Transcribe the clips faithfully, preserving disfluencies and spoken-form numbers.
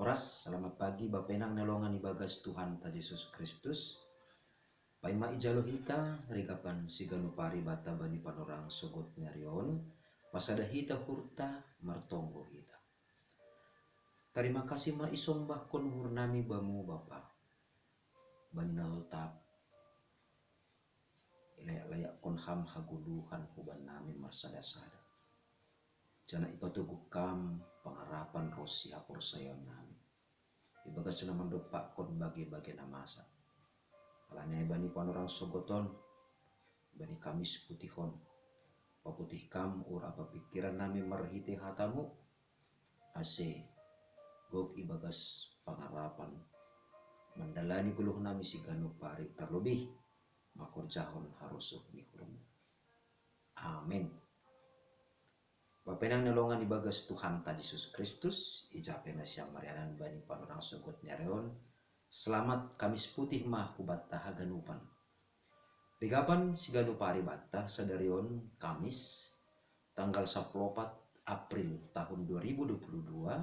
Ras, selamat pagi, bapenang na longan ibagas Tuhanta Jesus Kristus. Paima ijalo hita rigapan siganup ari banta bani panorang sogod ni ari on, pasada hita uhurta, martonggo hita. Tarima kasih ma isombahkon uhurnami Bamu Bapa, bani na totap ilayak-layakkon Ham hagoluhan hubannami marsada-sada. Janah ipatoguh Kam pangarapan ronsi haporsayaonnami ibagas na mandompakkon bage-bage na masa. Alani ai bani panorang sogod on, bani Kamis putih on, paputih Kam uhur ampa pingkirannami marhitei hata-Mu, ase gok ibagas pangarapan mandalani goluhnami siganup ari, tarlobih mangkorjahon harosuh ni uhur-Mu. Amen. Bapenang na longan ibagas Tuhanta Jesus Kristus, ija pe nasiam marianan bani panorang sogod ni ari on, selamat Kamis putih ma hubanta haganupan. Rigapan siganup ari banta sadari on Kamis, tanggal sampulu opat April tahun dua ribu dua puluh dua,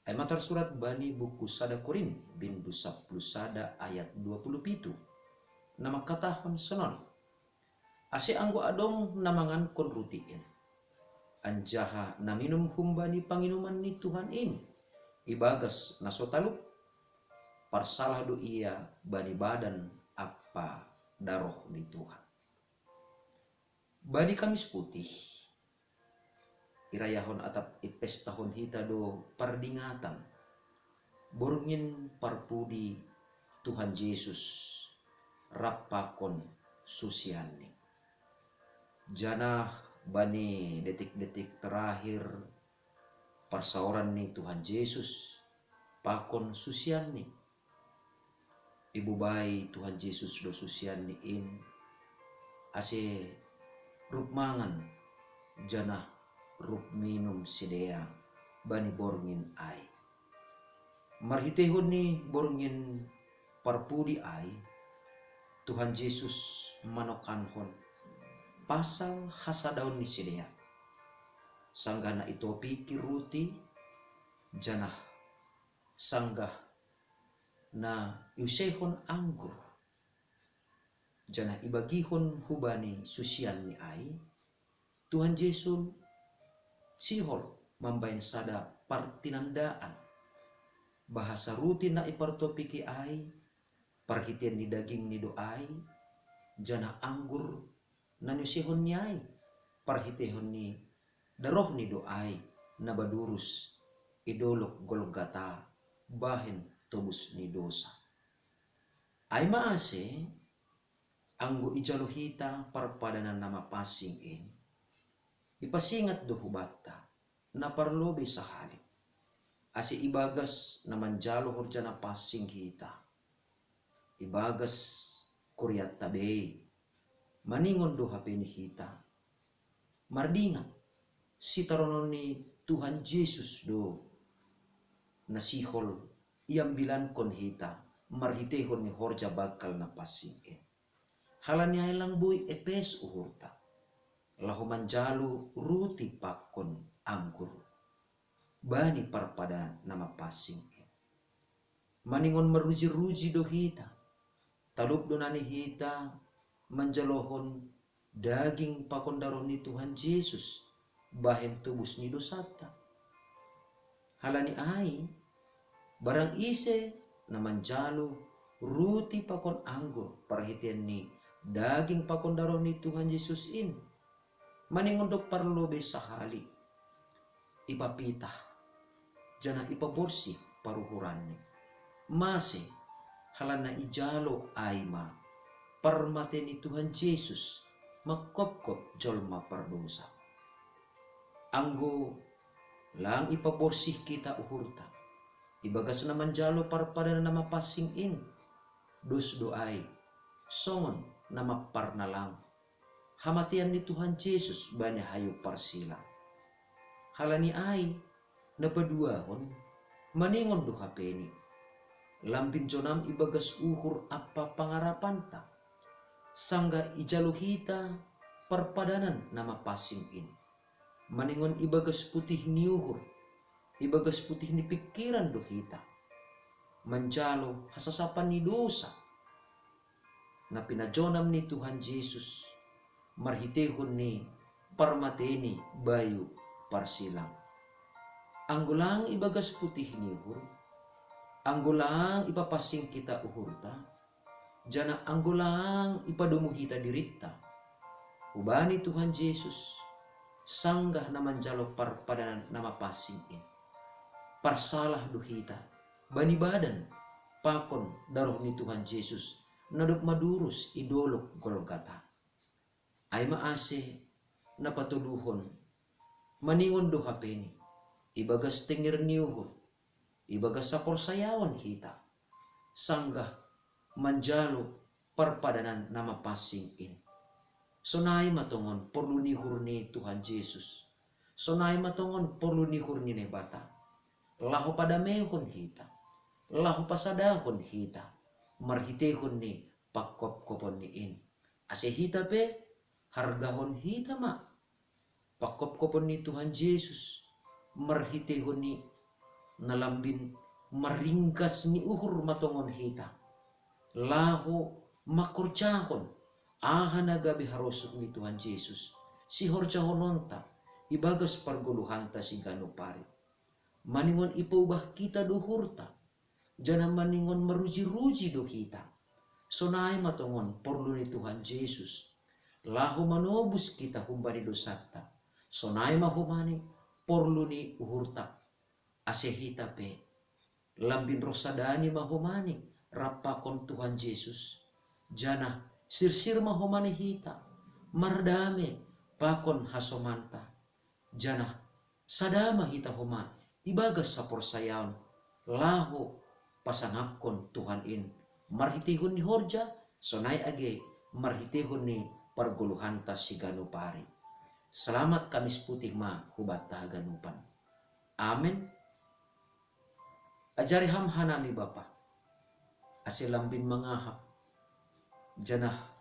ai ma tarsurat bani buku sada Korint, bindu sampulu sada ayat dua puluh pitu, na mangkatahon sonon: Ase anggo adong na mangankon ruti in, anjaha na minum humbani panginuman ni Tuhan in, ibagas na so talup, parsalah do ia bani badan ampa daroh ni Tuhan. Bani Kamis putih, irayahon atap ipestahon hita do pardingatan borngin parpudi Tuhan Jesus rap pakon susianni. Janah bani detik-detik terakhir parsaoran ni Tuhan Jesus pakon susianni, ibubai Tuhan Jesus do susianni in, ase rup mangan janah rup minum sidea bani borngin ai. Marhiteihon ni borngin parpudi ai, Tuhan Jesus manokankon pasal hasadaon ni sidea, sanggah na itopiki ruti, janah sanggah na iuseihon anggur, janah ibagihon hubani susianni ai, Tuhan Jesus sihol mambahen sada partinandaan, bahasa ruti na ipartopiki ai parhitean ni dagingni do ai, janah anggur na niuseihon ni ai parhitean ni darohni do ai na badurus i dolog Golgata bahen tobus ni dosa. Ai ma ase, anggo ijalo hita parpadanan na mapansing in, ipasingat do hubanta na parlobei sahali, ase ibagas na manjalo horja na pansing hita, ibagas kurianta bei, maningon do hape ni hita mardingat, sitaronon ni Tuhan Jesus do na sihol iambilankon hita marhiteihon ni horja banggal na pansing in. Halani ai lang boi epes uhurta laho manjalo ruti pakon anggur bani parpadanan na mapansing in. Maningon maruji-ruji do hita, talup do nani hita manjalohon daging pakon daroh ni Tuhan Jesus bahen tobus ni dosanta. Halani ai, barang ise na manjalo ruti pakon anggur parhitean ni daging pakon daroh ni Tuhan Jesus in, maningon do parlobei sahali, ipapitah, janah ipaborsih paruhuranni. Mase, halani ijalo ai ma parmatei ni Tuhan Jesus mangkopkop jolma pardosa. Anggo lang ipaborsih hita uhurta ibagas na manjalo parpadanan na mapansing in, dos do ai songon na mamparnalang hamatean ni Tuhan Jesus bani hayu parsila. Halani ai, na paduahon, maningon do hapeni, lambin jonam ibagas uhur ampa pangarapanta, sanggah ijalo hita parpadanan na mapansing in, maningon ibagas putih ni uhur, ibagas putih ni pikiran do hita manjalo hasasapan ni dosa na pinajonam ni Tuhan Jesus marhitehon ni parmateni bayu parsilang. Anggo lang ibagas putih ni uhur, anggo lang ipapansing hita uhurta, janah anggo lang ipadomu hita dirinta, hubani Tuhan Jesus, sanggah na manjalo parpadanan na mapansing in. Parsalah do hita bani badan pakon daroh ni Tuhan Jesus na dob madurus i dolok Golgata. Ai ma ase na patoluhon, maningon do hapeni ibagas tenger ni uhur, ibagas saporsayaon hita, sanggah manjalo parpadanan na mapansing in. Sonai ma tongon porlu ni uhur ni Tuhan Jesus. Sonai ma tongon porlu ni uhur ni Naibata laho padamehon hita, laho pasadahon hita marhitehon ni pangkopkopon ni in. Ase hita pe hargahon hita ma pangkopkopon ni Tuhan Jesus marhitehon ni na lambin maringgas ni uhur ma tongon hita, laho mangkorjahon aha na gabe harosuh ni Tuhan Jesus sihorjahononta ibagas pargoluhanta siganup ari. Maningon ipaubah hita do uhurta, janah maningon marujiruji do hita. Sonai ma tongon porlu ni Tuhan Jesus laho manobus hita humbani dosanta. Sonai ma homani porlu ni uhurta, ase hita pe lambin roh sadani ma homani rap pakon Tuhan Jesus, janah sirsir ma homani hita mardame pakon hasomanta, janah sada ma hita homa ibagas saporsayaon laho pasangapkon Tuhan in marhitehon ni horja, sonai age marhitehon ni pargoluhanta siganup ari. Selamat Kamis Putih ma hubanta haganupan. Amen. Ajari Ham hanami Bapa, ase lambin mangahap, janah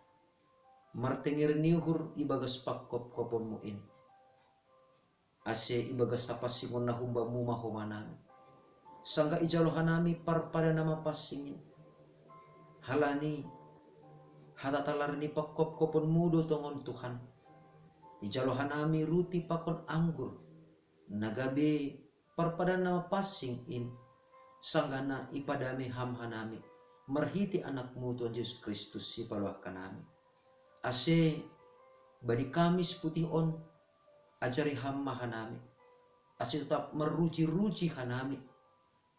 martenger ni uhur ibagas pangkopkoponMu in, ase ibagas sapansingon na humbaMu ma homa nami, sanggah ijalo hanami parpada na mapansing in. Halani hatatalar ni pangkopkoponMu do tongon Tuhan, ijalo hanami ruti pakon anggur na gabe parpada na mapansing in, sanggah na ipadame Ham hanami marhitei AnakMu Tuhan Jesus Kristus Sipaluah hanami. Ase bani Kamis Putih on, ajari Ham ma hanami, ase totap marujiruji hanami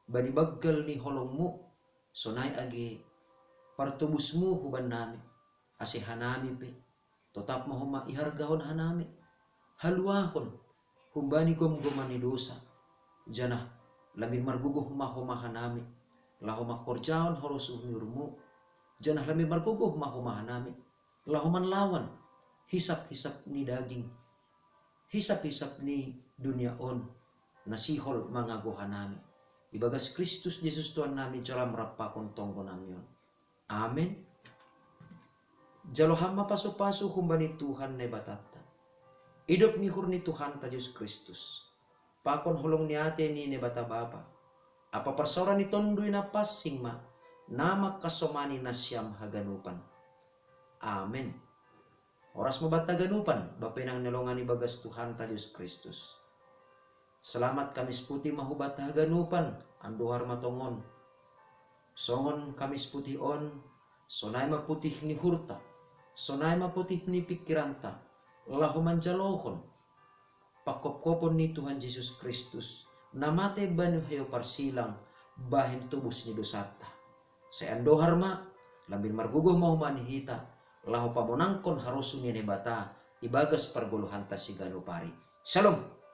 bani banggal ni holongMu, sonai age partobusMu hubannami, ase hanami pe totap ma homa ihargahon hanami, haluahon humbani gomgoman ni dosa, janah lambin margogoh ma homa hanami laho mangkorjahon harosuh ni uhurMu, janah lambin margogoh ma homa hanami laho manlawan hisaphisap ni daging, hisaphisap ni dunia on na sihol mangago hanami. Ibagas Kristus Jesus Tuhannami, jalo Ham rap pakon tonggonami on. Amen. Jalo Ham ma pasupasu humbani Tuhan Naibatanta, idop ni uhur ni Tuhanta Jesus Kristus, pakon holong ni atei ni Naibata Bapa, ampa parsaoran ni Tonduy Napansing ma na mangkasomani nasiam haganupan. Amen. Horas ma banta haganupan, bapa inang na hinaholongan ibagas Tuhanta Jesus Kristus. Selamat Kamis Putih ma hubanta haganupan, andohar ma tongon. Songon Kamis Putih on, sonai ma putih ni uhurta, sonai ma putih ni pikiranta, laho manjalohon pangkopkopon ni Tuhan Jesus Kristus, na mate bani hayu parsilang bahen tobus ni dosanta. Sai andohar ma, lambin margogoh ma homa ni hita, laho pamonangkon harosuh ni Naibata ibagas pargoluhanta siganup ari. Shalom.